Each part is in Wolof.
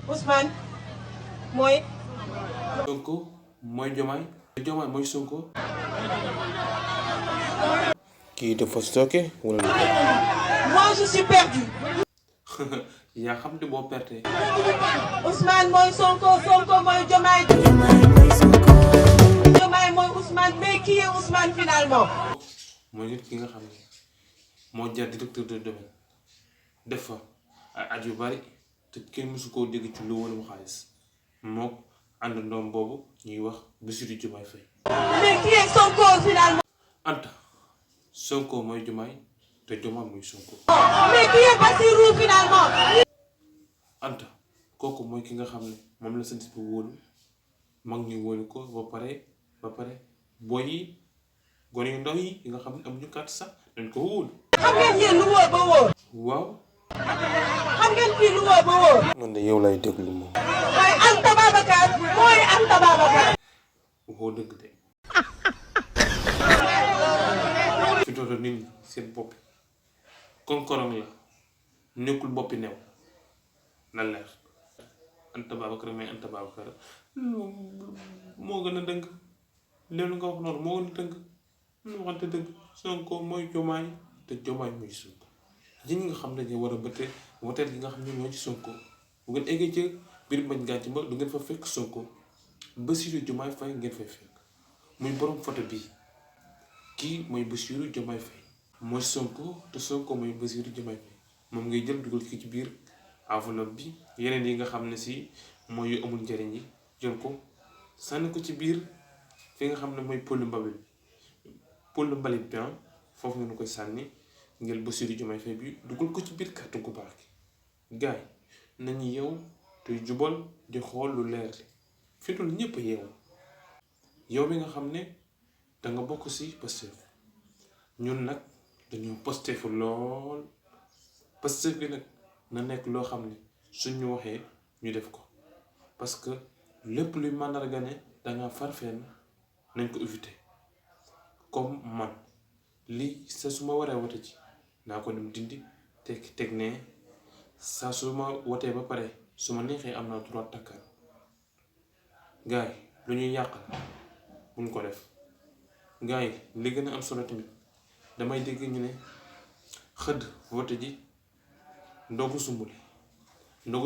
Ousmane mooy. Sonko mooy Diomaye. Diomaye mooy Sonko. kii dafa stocké wala. Moi je suis perdu. yaa xam te boo perte. Ousmane mooy Sonko, Sonko mooy Diomaye. Diomaye mooy Ousmane, mais qui est Ousmane finalement? mooy nit ki nga xam ne moo jar directeur de domaine def fa ay at yu bari te kenn mësu koo dégg ci lu wàllum xaalis mook ànd ndoom boobu ñuy wax Bassirou Diomaye Faye. Mais qui est Sonko finalement? Anta Sonko mooy Diomaye te Diomaye mooy Sonko. Mais qui est Bassirou finalement? Anta kooku mooy ki nga xam ne moom la sant bi wóolu mag ñu wóolu ko ba pare booy yi gone yu ndaw yi nga xam ne amuñu carte sax dañ ko wóolu. xam ngeen yéen lu wóor ba wóor. waaw. xam ngeen kii lu wóor ba wóor. man de yow lay déglu moom. mooy Anta Babacar mooy Anta Babacar. waxoo dëgg de. fi doon nit ñi seen bopp konkorong la nekkul boppi new na leer. Anta Babacar mais Anta Babacar moo gën a dëng loolu nga wax noonu moo gën a dëng ñu waxante dëgg. Sonko mooy Diomaye te Diomaye mooy Sonko yéen nga xam ne dañuy war a bëtte woteel gi nga xam ne ñoo ci Sonko bu ngeen eggee ci biir bañ gàcce ba du ngeen fa fekk Sonko Bassirou Diomaye Faye ngeen fay fekk muy borom photo bii kii mooy Bassirou Diomaye Faye mooy Sonko te Sonko mooy Bassirou Diomaye Faye moom ngay jël dugal ki ci biir enveloppe bi yeneen yi nga xam ne si mooy yu amul njëriñ yi jël ko sànni ko ci biir fi nga xam ne mooy pël mbalit bi foofu ngeen koy sànni ngeen Bassirou Diomaye Faye bi dugal ko ci biir kàttu gu baax gi gaay nañu yeew te jubal di xool lu leer li fi dul ñëpp yeewu yow mi nga xam ne danga bokk si Pastef ñun nag dañoo Pastef lool Pastef bi nag na nekk loo xam ne suñ ñu waxee ñu def ko parce que lépp luy màndarga ne danga farfeen nañ ko éviter comme man lii sa su ma waree wote ci naa ko dem dindi teg ne saa su ma wotee ba pare su ma neexee am naa droit takkaat gars yi lu ñuy yàqal buñ ko def gars yi li gën a am solo tamit damay dégg ñu ne xëdd wote ji ndogu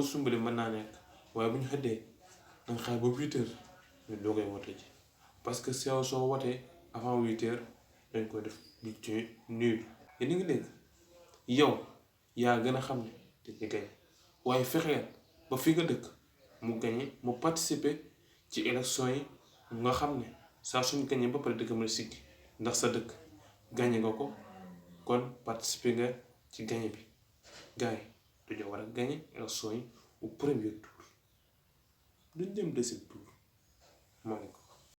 sumbali mën naa nekk waaye bu ñu xëddee dañ xaar ba 8 heures ñu doogay wote ji parce que soo wotee avant 8 heures dañ koy def du ci nul yéen a ngi dégg yow yaa gën a xam ne dañuy gañe waaye fexeel ba fi nga dëkk mu gañe mu participer ci élection yi nga xam ne saa suñu gañee ba pare dëkk mën a siggi ndax sa dëkk gañe nga ko kon participer nga ci gañe bi gars yi dañoo war a gañe élection yi au premier tour duñ dem deuxième tour maa ngi ko